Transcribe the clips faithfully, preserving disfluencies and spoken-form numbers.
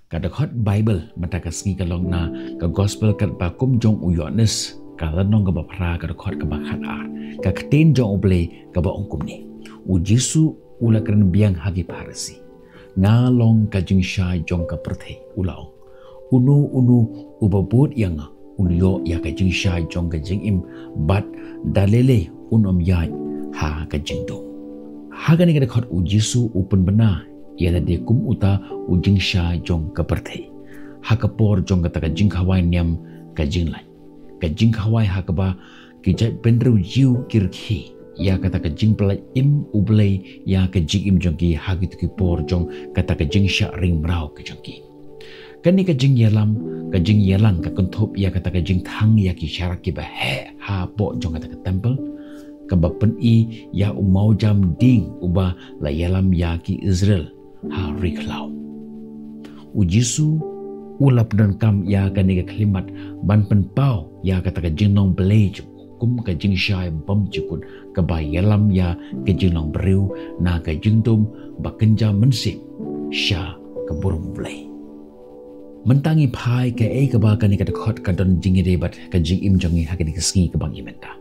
Ka dkhot Baibl mynta ka sngi ka long na ka Gospel katba kum jong u Ïoannis, ka lynnong kaba phra, ka dkhot kaba khat ar. Ka ktien jong U Blei kaba ong kumne: U Jisu u la kren biang ha ki Pharisi. Nga long ka jingshai jong ka pyrthei, u la ong. Uno uno uba bud ïa nga, un ïoh ïa ka jingshai jong ka jingim, bad da lei lei un ym ïaid ha ka jingdum. Ha kane ka dkhot U Jisu u pynbna ïa lade kum uta u jingshai jong ka pyrthei. Ha ka por jong kata ka jingkhawai niam ka jinglait, ka jingkhawai ha kaba ki jaitbynriew Jiw ki rkhie ïa kata ka jingpyllait im U Blei ïa ka jingim jong ki ha kito ki por jong kata ka jingshah ring mraw ka jong ki. Kane ka jingïalam, ka jingïalang ka kynthup ïa kata ka jingthang ïa ki sharak kiba heh hapoh jong kata ka templ, kaba pyni ïa u mawjam dieng uba la ïalam ïa ki Israel ha ri khlaw. U Jisu u la pyndonkam ïa kane ka khyllipmat ban pynpaw ïa kata ka jinglong blei jong u kum ka jingshai bymjukut kaba ïalam ïa ka jinglong briew na ka jingdum ba kynja mynsiem sha ka burom Blei. Mynta ngi phai kaei kaba kane ka dkhot ka don jingïadei bad ka jingim jong ngi ha kane ka sngi kaba ngi mynta.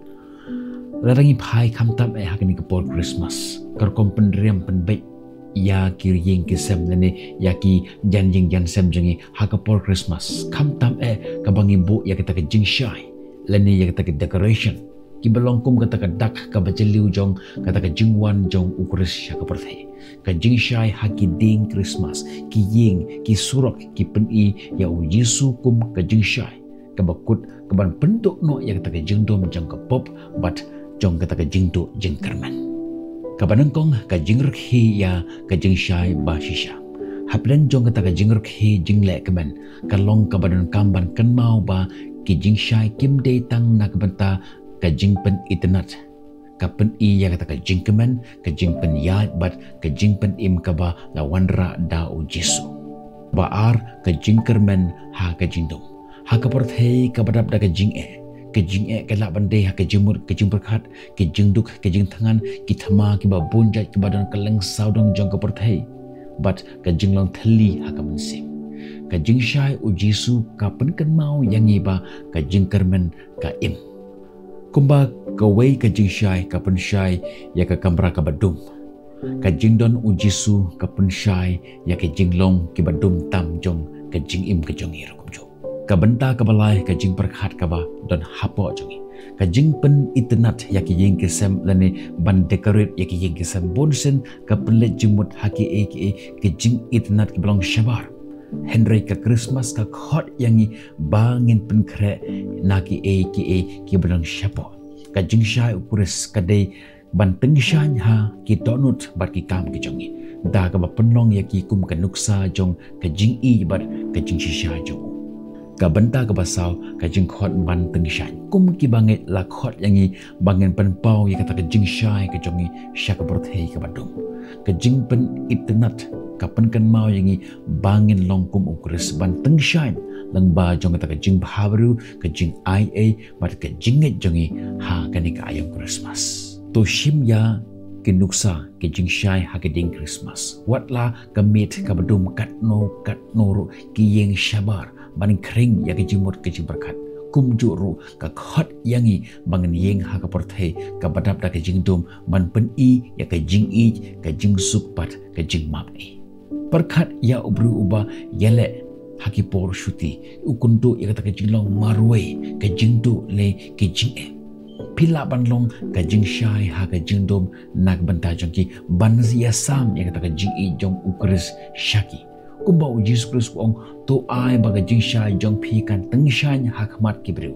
Lada ngi phai khamtam eh ha kane ka por Christmas, ka rukom pynriam pynbeit ïa ki ïing ki sem lane ïa ki jan ïing jan sem jong ngi ha ka por Christmas, khamtam eh kaba ngi buh ïa kata ka jingshai lane ïa kata ka decoration, kiba long kum kata ka dak kaba jylliew jong kata ka jingwan jong U Khrist sha ka pyrthei. Ka jingshai ha ki dieng Christmas, ki ïing, ki surok ki pyni ïa U Jisu kum ka jingshai kaba kut kaban pynduh noh ïa kata ka jingdum jong ka pop bad jong kata ka jingduh jingkyrmen. Kaba nyngkong, ka jingrkhie ïa ka jingshai ba shisha. Hapdeng jong kata ka jingrkhie jingleh kmen, ka long kaba donkam ban kynmaw ba ki jingshai kim dei tang na ka bynta ka jingpynitynnad. Ka pyni ïa kata ka jingkmen, ka jingpynïaid bad ka jingpynim kaba la wanrah da U Jisu. Ba ar, ka jingkyrmen ha ka jingdum. Ha ka pyrthei kaba dap da ka jingeh, ka jingeh ka lah ban dei ha ka jingmut, ka jingpyrkhat, ka jingduk, ka jingthngan, ki thma kiba bun jait kiba don kylleng sawdong jong ka pyrthei, bad ka jinglong thylli ha ka mynsiem. Ka jingshai U Jisu ka pynkynmaw ïa ngi ba ka jingkyrmen ka im. Kumba kawei ka jingshai ka pynshai ïa ka kamra kaba dum, ka jingdon U Jisu ka pynshai ïa ka jinglong kiba dum tam jong ka jingim ka jong ngi ruh kumjuh. Ka bynta kaba lai, ka jingpyrkhat kaba don hapoh jong ngi. Ka jingpynitynnad ïa ki ïing ki sem lane ban decorate ïa ki ïing ki sem, bunsien ka pynleit jingmut ha kiei kiei ki jingitynnad kiba long shabar. Hynrei ka Christmas ka khot ïa ngi ba ngin pynkhreh na kiei kiei kiba long shapoh. Ka jingshai U Khrist ka dei ban tyngshaiñ ha ki dohnud bad ki kam ki jong ngi, da kaba pynlong ïa ki kum ka nuksa jong ka jingïeit bad ka jingshisha jong u. Ka bynta kaba saw, ka jingkhot ban tyngshaiñ. Kum kiba ngeit, la khot ïa ngi ba ngin pynpaw ïa kata ka jingshai ka jong ngi sha ka pyrthei kaba dum. Ka jingpynitynnad ka pynkynmaw ïa ngi ba ngin long kum U Khrist, ban tyngshaiñ lyngba jong kata ka jingbhabriew, ka jingaiei bad ka jingngeit jong ngi ha kane ka aïom Christmas. To shim ïa ki nuksa ki jingshai ha ki dieng Christmas. Wat la ka miet kaba dum katno katno ruh, ki ïing shabar ban khring ïa ki jingmut ki jingpyrkhat. Kumjuh ruh ka khot ïa ngi ba ngin ïeng ha ka pyrthei kaba dap da ka jingdum ban pyni ïa ka jingïeit, ka jingsuk bad ka jingmap. Pyrkhat ïa u briew uba ïaleh ha ki por shuti, u kynduh ïa kata ka jinglong marwei, ka jingduh lei ki jingeh. Phi lah ban long ka jingshai ha ka jingdum na ka bynta jong ki, ban ïasam ïa kata ka jingïeit jong U Khrist sha ki. Kumba U Jisu Khrist u ong, to ai ba ka jingshai jong phi kan tyngshaiñ ha khmat ki briew,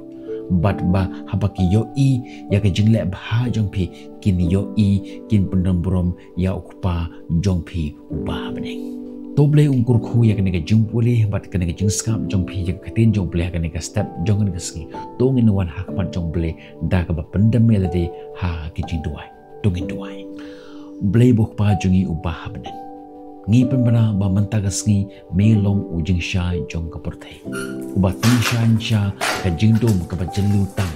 bad ba haba ki ïohi ïa ka jingleh bha jong phi, kin ïohi, kin pyndon burom ïa U Kpa jong phi uba ha bneng. To Blei un kyrkhu ïa kane ka jingpule bad kane ka jingsngap jong phi ïa ka ktien jong U Blei ha kane ka step jong kane ka sngi. To ngin wan ha khmat jong U Blei da kaba pyndem ïa lade ha ki jingduwai. To ngin duwai. Blei U Kpa jong ngi uba ha bneng, ngi pynbna ba mynta ka sngi me long u jingshai jong ka pyrthei, uba tyngshaiñ sha ka jingdum kaba jylliew tam,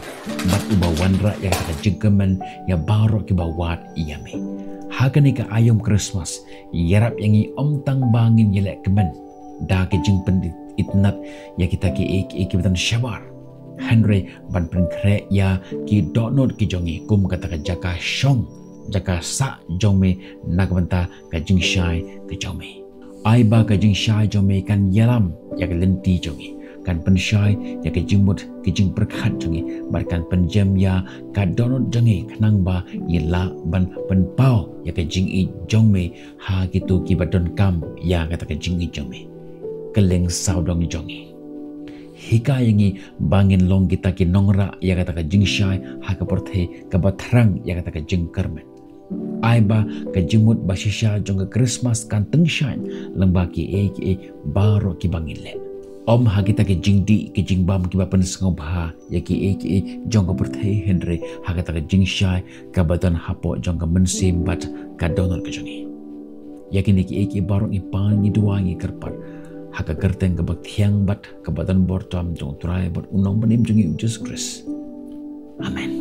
bad uba wanrah ïa ka jingkmen ïa baroh kiba wad ïa me. Ha kane ka aïom Christmas, ïarap ïa ngi ym tang ba ngin ïaleh kmen da ki jingpynitynnad ïa kita ki ei ki ei kiba don shabar, hynrei ban pynkhreh ïa ki dohnud ki jong ngi kum kata ka jaka shong, jaka sah jong me na ka bynta ka jingshai ka jong me. Ai ba ka jingshai jong me kan ïalam ïa ka lynti jong ngi, kan pynshai ïa ka jingmut ki jingpyrkhat jong ngi, bad kan pynjem ïa ka dohnud jong ngi khnang ba ngi lah ban pynpaw ïa ka jingïeit jong me ha kito kiba donkam ïa kata ka jingïeit jong me. Kylleng sawdong jong ngi, hikai ïa ngi ba ngin long kita ki nongrah ïa kata ka jingshai ha ka pyrthei kaba thrang ïa kata ka jingkyrmen. Ai ba ka jingmut ba shisha jong ka Christmas kan tyngshaiñ lyngba ki ei ki ei baroh kiba ngin leh. Ym ha kita ki jingdih ki jingbam kiba pynsngewbha ïa ki ei ki ei jong ka pyrthei, hynrei ha kata ka jingshai kaba don hapoh jong ka mynsiem bad ka dohnud ka jong ngi. Ïa kine ki ei ki ei baroh ngi pan, ngi duwai, ngi kyrpad ha ka kyrteng kaba thiang bad kaba don bor tam jong U Trai bad U Nongpynim jong ngi U Jisu Khrist. Amen.